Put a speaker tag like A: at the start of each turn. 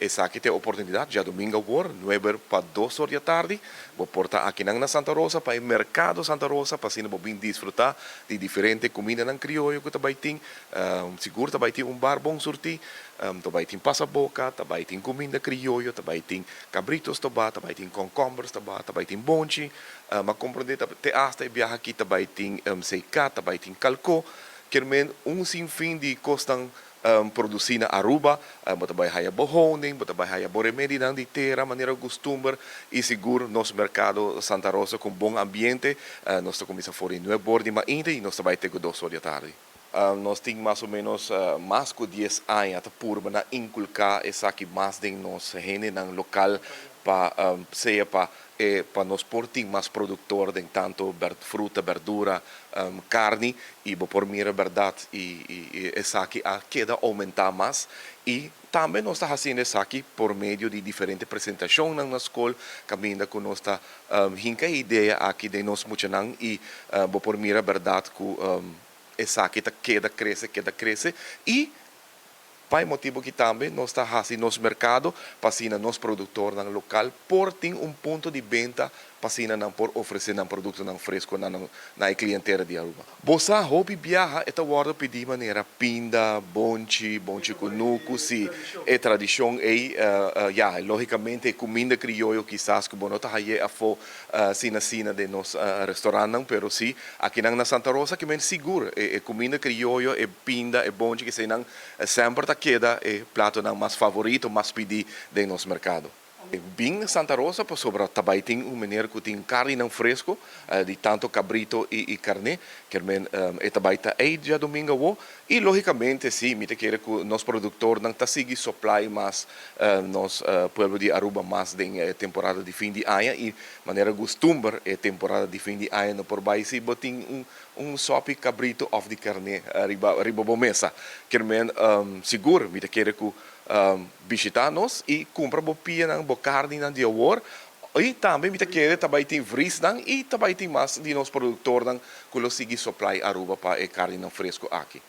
A: Esaki ta e oportunidad, diadomingo awor, 9 pa 2 or di atardi, bo por ta aki na Santa Rosa, pa e Mercado Santa Rosa, pa asina bo bin disfruta di diferente cumindanan crioyo cu tambe tin, sigur tambe tin un bar bon surti, tambe tin pasaboca, tambe tin cuminda crioyo, tambe tin cabrito stobá, tambe tin cucumbers stobá, tambe tin bonchi, m'a comprende te hasta e biaha aki tambe tin CK, tambe tin calco, kiermen un sinfin di cosnan produci na Aruba, bo ta bay haya bo honing, bo ta bay haya bo remedinan di tera, manera custumber, y sigur nos Mercado Santa Rosa cu bon ambiente. Nos ta cuminsa for di 9 or di mainta y nos ta bay te 2 or di atardi. Nos tin mas o menos mas cu 10 aña ta purba na inculca esaki mas den nos hendenan local pa sea pa nos por tin mas productor di tanto fruta, berdura, carni y bo por mira berdad y esaki a keda aumenta mas y tambe nos ta haciendo esaki por medio di diferente presentacion na scol, caminda cu nos ta hinca idea aki den nos muchanan y bo por mira berdad cu esaki ta keda crece, keda crece y pa motibo cu tambe nos ta haciendo nos mercado pa asina nos productornan local por tin un punto di benta pa asina nan por ofrece nan productonan fresco na clientela di Aruba. Bo sa, hopi biaha e ta wordo pidi manera pinda, bonchi, bonchi cunucu, si e tradicion e ja, logicamente cuminda crioyo kisas cu bo no ta haye afo sina sina den nos restaurant, pero si aki na Santa Rosa kiermen sigur e cuminda crioyo, e pinda, e bonchi, cu nan semper ta keda e platonan mas favorito, mas pidi den nos mercado. Bin Santa Rosa pasobra tambe tin un manera cu tin carninan fresco di tanto cabrito y carne, kiermen e tambe ta ey diadomingo awo y logicamente si mi ta kere cu nos productornan ta sigui supply mas nos pueblo di Aruba mas den temporada di fin di aña y manera custumber e temporada di fin di aña no por bay sin bo tin un sopi cabrito of di carne riba bo mesa. Kiermen sigur mi ta kere cu bishita nos y cumpra bo pianan, bo carninan di awor y tambe mi ta kere tambe tin vriesnan y tambe tin mas di nos productornan cu lo sigui supply Aruba pa e carninan fresco aki.